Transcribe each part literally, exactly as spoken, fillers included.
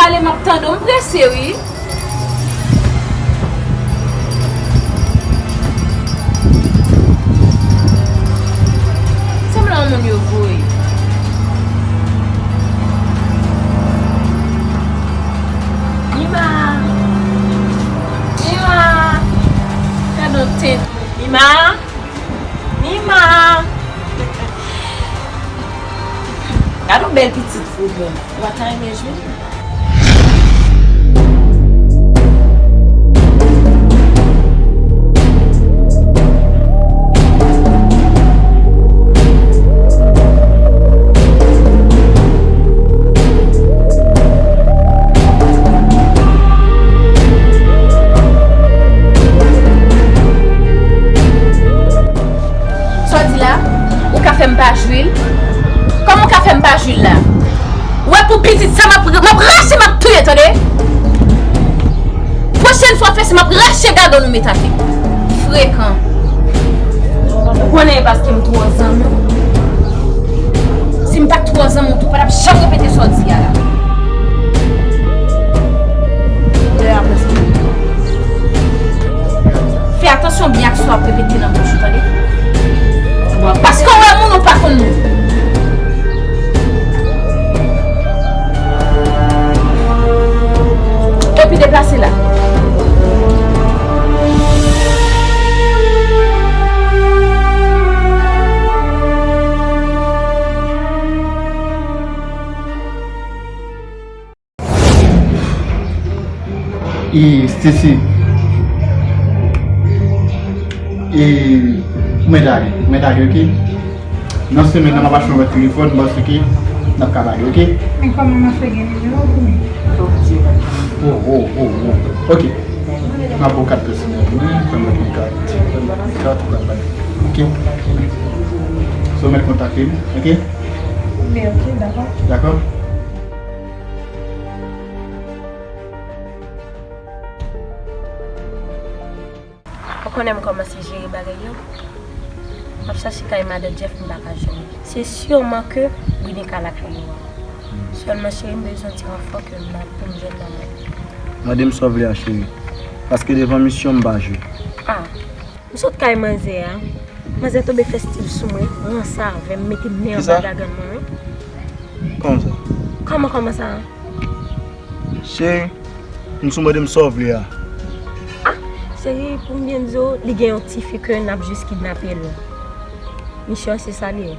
Pale, m ap tande w, m prese wi. Sanble yon moun yo voye. Mima! Mima! Gade yon tenten. Mima! Mima! Gade yon bèl pitit fout, bon. Ou pa ta renmen jwe? Sa w di la? Ou ka fè m pa jwi l? Kòman w ka fè m pa jwi l la? Ou wè pou pitit sa m ap, m ap rache, m ap touye, tande? Pwochèn fwa w fè sa, m ap rache gadon nou met atè. Frekan. Ou konnen e paske m twò zanmi w. Si m pa t twò zanmi w tou, w pa t ap janm repete sa w di a la. Lè a prèske rive. Fè atansyon byen ak sa w ap repete nan bouch ou, tande? Paske w wè moun, ou pa konn moun. Epi deplase la. E, Stacy. E, mwen dale, mwen dale, oke? Nan semèn nan, m ap achte yon lòt telefòn, m panse ke n ap ka pale, oke? Men kòman m ap fè gen nimewo w pou mwen? Oh, oh, oh, oh. Oke. M ap ba w kat pèsonèl mwen, fè m mete yon kat. Yon kat, ou ka pale. Oke? So, w mèt kontakte m, oke? Men, oke, dakò. Dakò? Ou konnen m kòmanse jere bagay yo. M ap chache kay madan Jeff, m pa ka jwenn li. Se siman ke Brinika lakay yo a. Sèlman, cheri, m bezwen ti ranfò ke m ap, pou m jwenn nan men. Mande m sa w vle a, cheri. Paske devan misyon, m pa jwe. Ah, m sot kay manzè a. Manzè tonbe fè stil sou mwen, ranse avè m, mete men anba gagann mwen, wi. Kisa? Kòman sa? Kòman, kòman sa? Cheri, m sou mande m sa w vle a. Ah, cheri, pou m byen di w, li gen yon tifi ke n ap jis kidnape l. Misyon se sa li ye.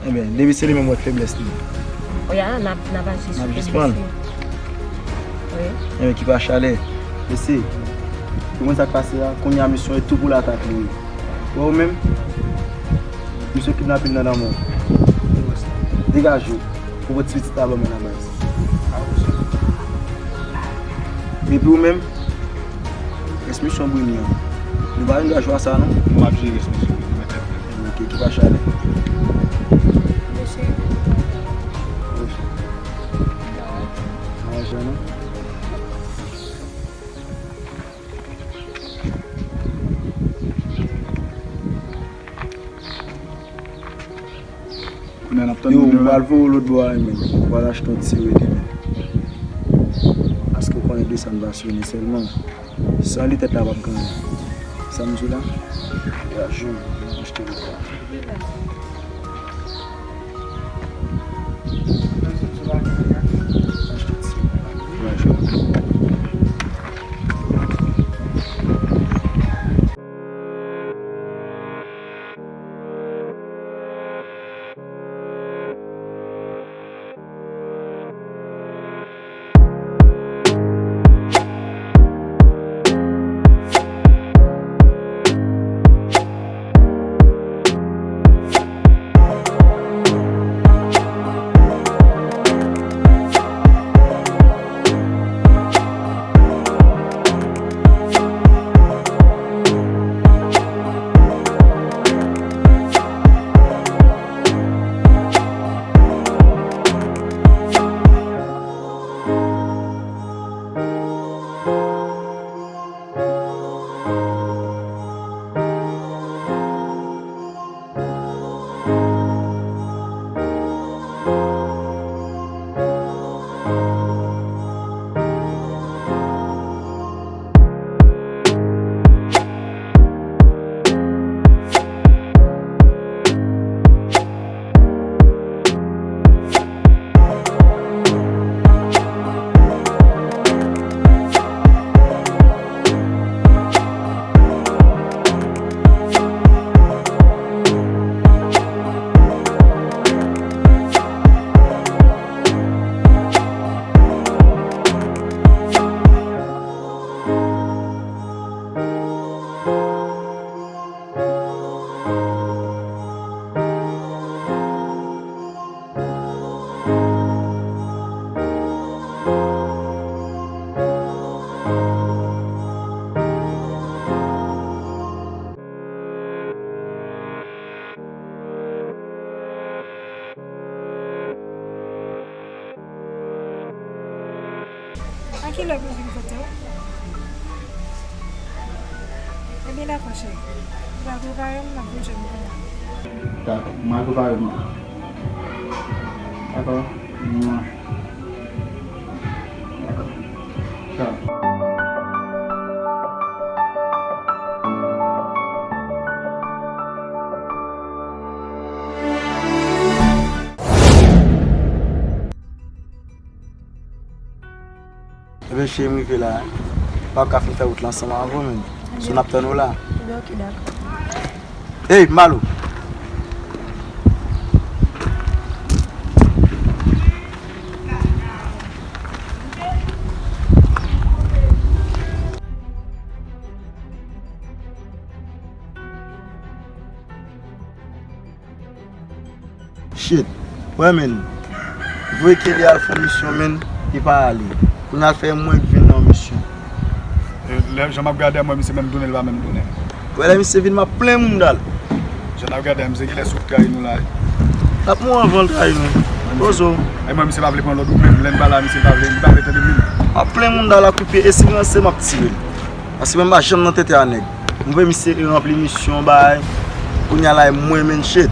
Ebyen, depi se li menm, w wè feblès li. Wi, a, n ap, n ap aji sou feblès li. N ap jis pran l. Wi. Ebyen, ki pa chalè. Mesye, ou konn sa k pase a, kounye a misyon e tou pou lakay li ye. Wè ou menm, misye kidnape l nan lanmò. Degaje w pou pot ti pitit la ban mwen nan baz. Epi ou menm, rès misyon Brini an, nou pa vin jwe a sa non. M ap jere rès misyon, mèt. Ok, ki pa chalè. Mesye. Manje non. Kounye a n ap tann yo, m pral voye w lòt bò a, men. M pral achte yon ti wè demen. Paske w konnen desann pasyone sèlman. San li, tèt la p ap granmoun. Sa m di w la, e a jou m achte lòt bò a. A ki lè pou vin kote w? Ebyen, dakò, cheri. Ou pral prepare m, m ap vin jwenn ou kounye a. Dakò, m al prepare m. Dakò. Mwa. Dakò. Tchaw. Ebyen, cheri, m rive la. Pa ka fin fè wout la ansanm avè w, menm. Si n ap tann ou la. Ebyen, oke, dakò. Ey, Malo! Shit. Wè, men. Voye Kelly al fè yon misyon, men. Li pa ale. Kounye a l fè mwen k vin nan yon misyon. E, lè jan m ap gade a, mwen, misye menm tounen, li pa menm tounen. Wè, lè misye vin, m ap plen mounda l. Jan n ap gade a, misye genlè sou k trayi nou la. L ap mouri anvan l trayi nou. Bozo. E mwen, misye pa vle pran lòd ou menm. Lè n pa la, misye pa vle, li pa vle tande m. M ap plen mounda l ak kout pye. E si m ranse, m ap tire l. Paske mwen m pa janm nan tete a nèg. M voye misye ranpli misyon bay. Kounye a la e mwen menn shit.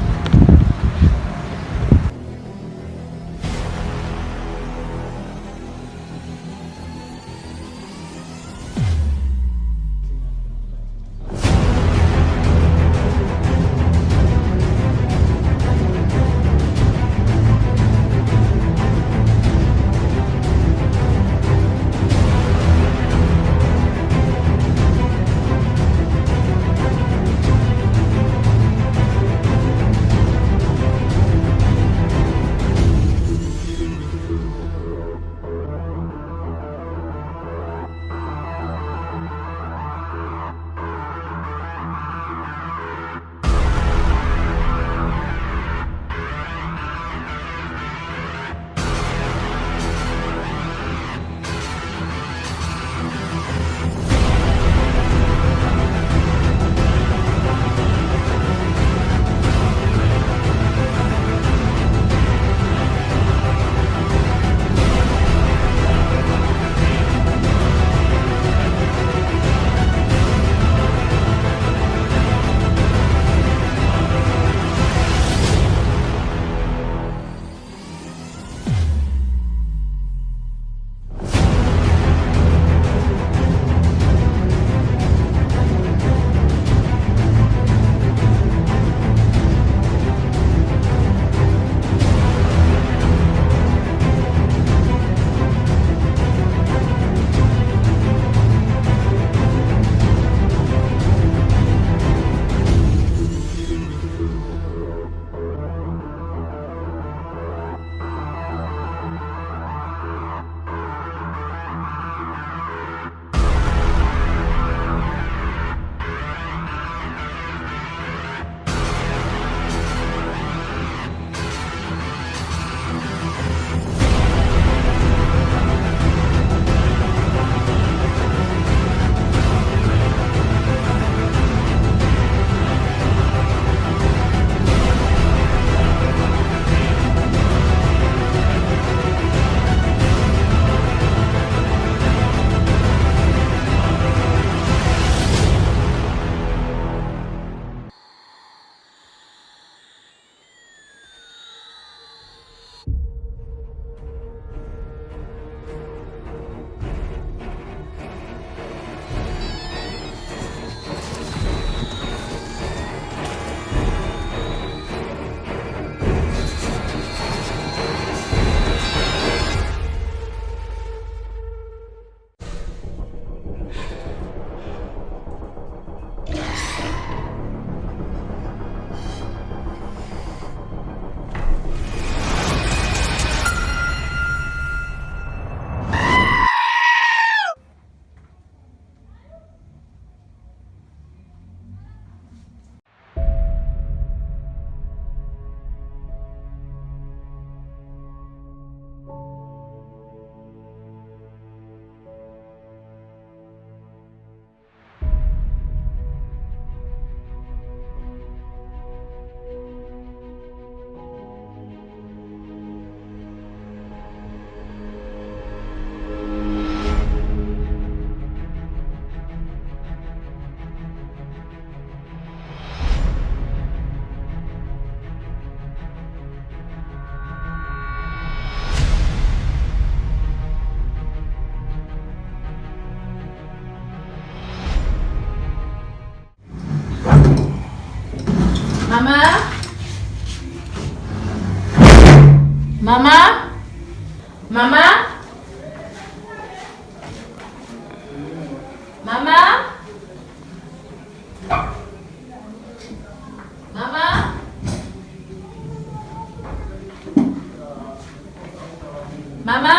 Mama? Mama? Mama? Mama? Mama?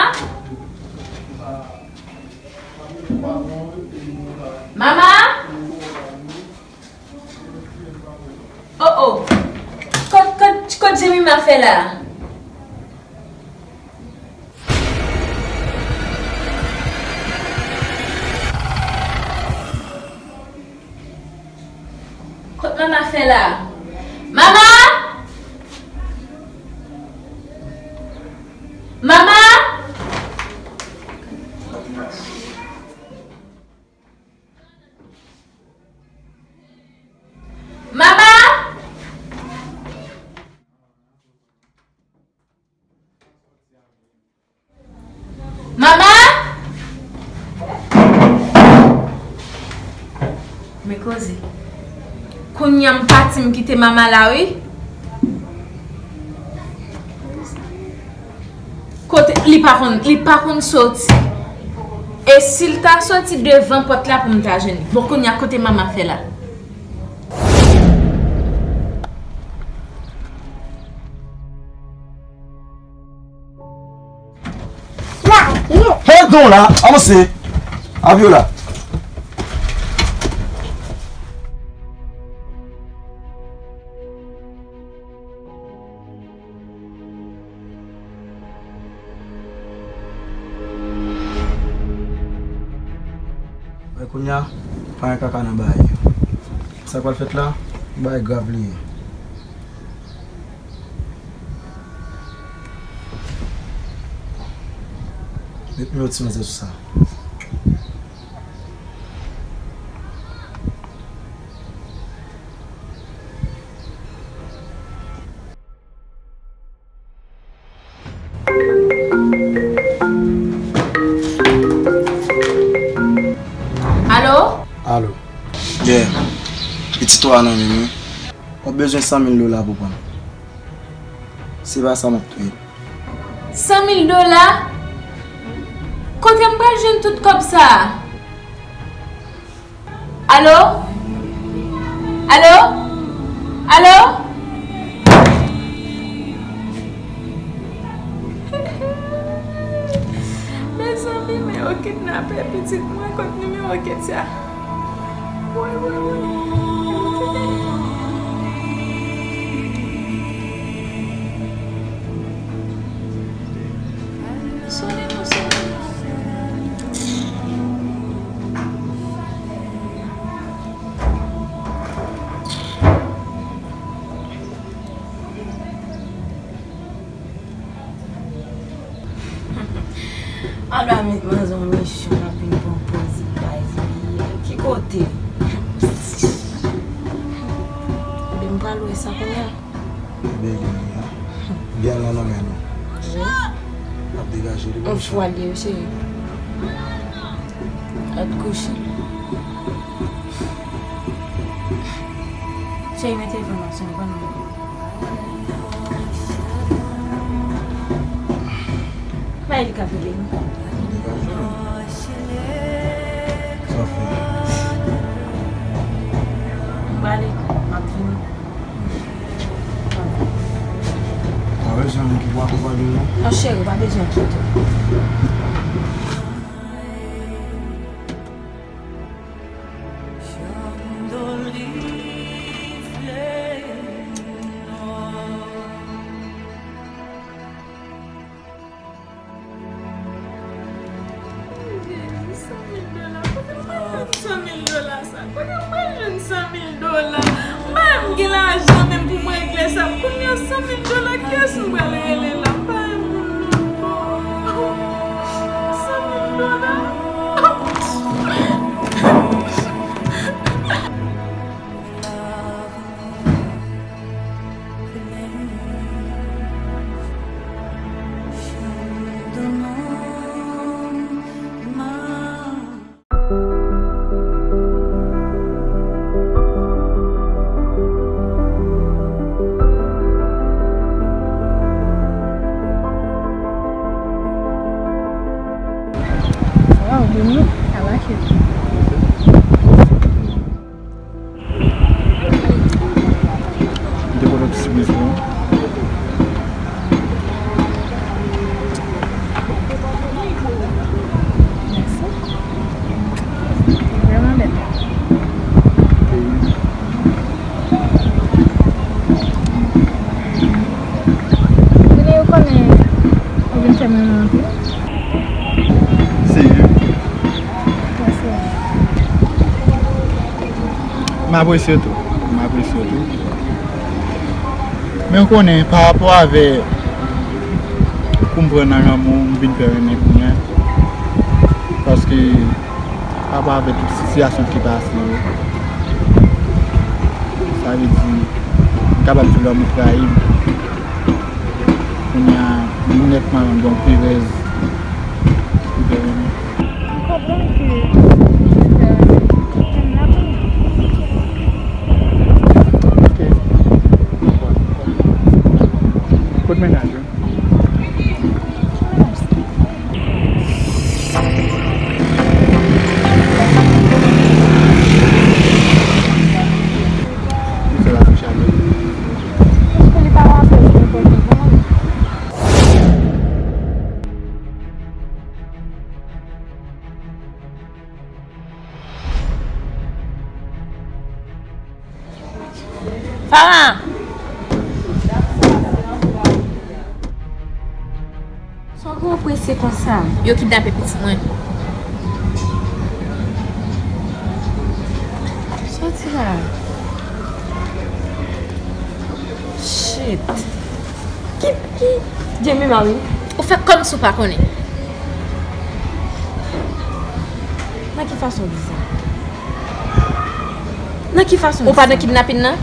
Mama? Oh, oh. Kot, kot, kot Jemima fè la? Kot Mama fè la? Mama! Mama! Mama! Mama! Men koze. Kounye a m pati, m kite Mama la, wi. Kote li pa konn, li pa konn soti. E si l ta soti devan pòt la pou m ta jwenn li. Bon, kounye a kote Mama fè la? Hey, non la, avanse. Abiola. Wè kounye a, pa gen kaka nan bagay yo. Sa k pral fèt la, bagay grav li ye. Met nimewo ti manzè sou sa. Alo? Alo. Yeah. Pitit ou a nan men m, wi. W ap bezwen san mil dola pou pran l. Se pa sa m ap touye l. San mil dola? Kote m pral jwenn tout kòb sa a? Alo? Alo? Alo? Mezanmi, men yo kidnape pitit mwen, kot nimewo kèt sa? Woy, woy, woy. Sonnen non, sonnen non. Ala met manzè yon misyon, l ap vin pran pòz li bay li. Ki kote? Ebyen, m pral wè sa kounye a. Ebyen, gen, gen. Gen nan men nou. Wi. Ap degaje li. Yon fwa li, wi, cheri. Al kouche. Cheri, men telefòn nan ap sonnen, pa nan. Bay li k ap rele m. Sa w fè? M prale, m ap vini. Pa bezwen moun ki pou akonpanye w, non? Non, cheri, w pa bezwen kite. Jezi, san mil dola, kote m pral jwenn san mil dola sa? Kote m pral jwenn san mil dola? M pa menm gen lajan menm pou m regle sa. Kounye a, san mil dola, kiyès m pral rele la? M pa menm moun non. San mil dola. M apresye w tou. M apresye w tou. Men w konnen, pa rapò avè kou m pran nan lanmou, m vin fè renmen kounye a. Paske, pa rapò avè tout sitiyasyon ki pase yo, sa vle di, m kapab di lanmou trayi m. Kounye a, m nètman nan yon perèz. M fè renmen. M konprann ke m fè renmen. Ok. Kot mennaj ou? Misye la touche avè m. Èske li pa rapèl ke l pèdi zanmi? Farah! Sa w gen w prese konsa? Yo kidnape pitit mwen. Soti la. Shit. Ki, ki Jamie Marie? Ou fè kòmsi w pa konnen. Nan ki fason w di sa? Nan ki fason w di sa? Ou pa nan kidnapin nan?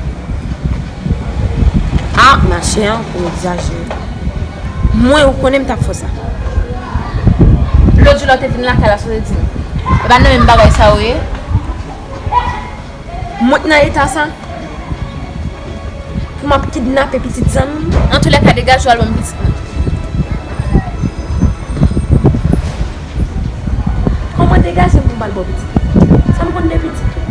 Ah, machè, ou egzajere. Mwen, ou konnen m t ap fè sa. Lòt jou la, w te vin lakay la, sa w te di m. E pa nan menm bagay sa ou ye? Mwen k nan eta sa? Pou m ap kidnape pitit zanmi m? Antoulèka, degaje w al ban m pitit mwen. Kòman degaje m pou m al ba w pitit? Sa m konn de pitit ou?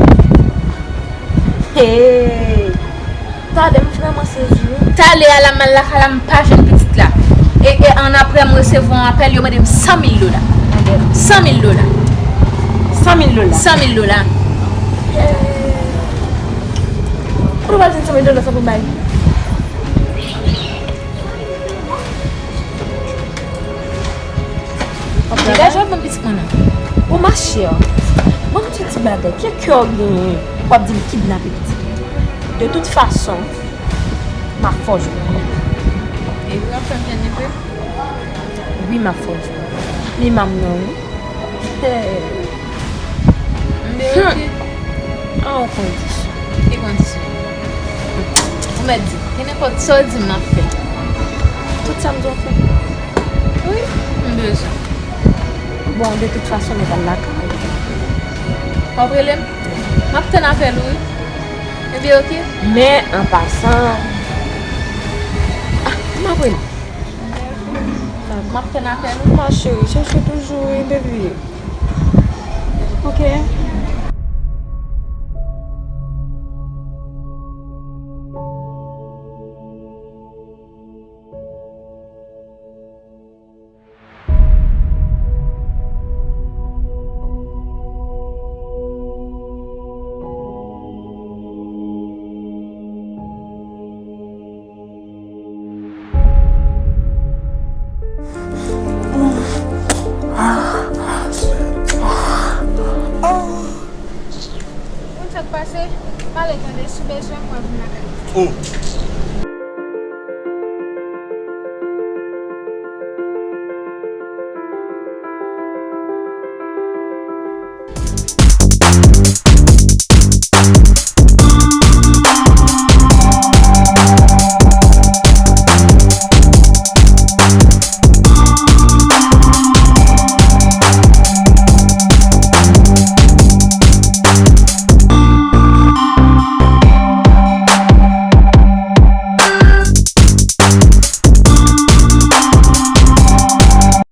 Hey! Talè m vrèman sezi wi. Talè a la m al lakay la, m pa jwenn pitit la. E, e annapre m resevwa yon apèl, yo mande m san mil dola. San mil dola. San mil dola? San mil dola. Kote w pral jwenn san mil dola sa pou bay? Degaje w al ban m pitit mwen nan. Bon, machè, ban m di ti bagay. Ki kè w genyen? W ap di m kidnape pitit mwen. De tout fason, m ap fè w jwenn. E w ap fè m jwenn li vre? Wi, m ap fè w jwenn. Li manm nan, wi. Hey. M dewote. Hmm. A yon kondisyon. Ki kondisyon? Ou mèt di. Gen nenpòt sa w di m, m ap fè. Tout sa m di w fè. Wi, m bezwen. Bon, de tout fason, nou pral lakay. W ap rele m? M ap tann apèl ou, wi. Ebyen, oke. Men, an pasan, ah, m ap rele. M ap tann apèl ou. Ma chérie, chèche toujou, wi, baby. Ok. Konn sa k pase? Pale tande, si w bezwen m, mwen vin lakay ou. Oh,